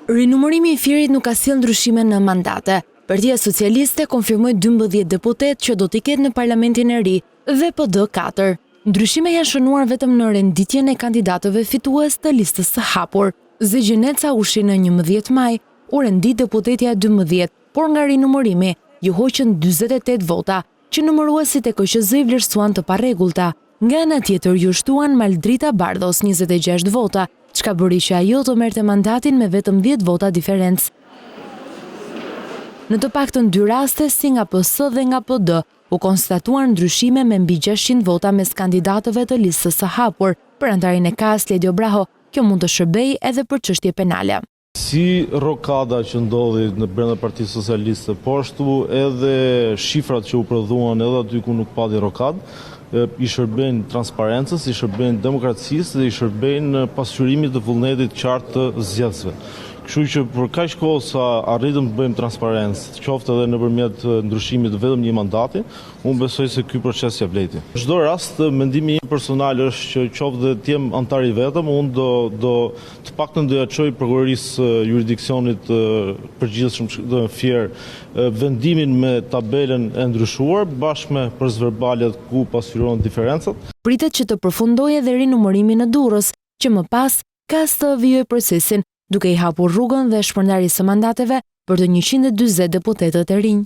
Rinumërimi i Fierit nuk ka sjellë ndryshime në mandate. Partia Socialiste konfirmoi 12 deputetë që do t'i ketë në parlamentin e ri dhe PD 4. Ndryshime janë shënuar vetëm në renditjen e kandidatëve fitues të listës së hapur. Zegjine Çaushi në 11 maj u rendit deputetja e 12, por nga rinumërimi iu hoqën 48 vota, që numëruesit e KQZ i vlerësuan të parregullta. Nga ana tjetër iu shtuan Maldrita Bardhos 26 vota, çka bëri që ajo të merrte mandatin me vetëm 10 vota diferencë. Në të paktën dy raste, si nga PS dhe nga PD, u konstatuan ndryshime me mbi 600 vota mes kandidatëve të listës së hapur. Për anëtarin e KAS, Ledio Braho, kjo mund të shërbejë edhe për çështje penale. Si rokada që ndodhi në brenda Partisë Socialiste, po ashtu edhe shifrat që u prodhuan edhe aty ku nuk pati rokadë, i shërbejnë transparencës, i shërbejnë demokracisë dhe i shërbejnë pasqyrimit të vullnetit qartë të zgjedhësve. Kështu që për kaq kohë sa arritëm të bëjmë transparencë, qoftë edhe nëpërmjet ndryshimit të vetëm një mandati, unë besoj se ky proces ia vlejti. Në çdo rast, mendimi im personal është që qoftë dhe të jem anëtar i vetëm, unë do do Të paktën do ia çoj prokurorisë së juridiksionit të përgjithshëm në Fier vendimin me tabelën e ndryshuar bashkë me procesverbalet ku pasqyrohen diferencat. Pritet që të përfundojë edhe rinumërimi në Durrës, që më pas KAS të vijojë procesin, duke i hapur rrugën dhe shpërndarjes së mandateve për të 140 deputetët e rinj.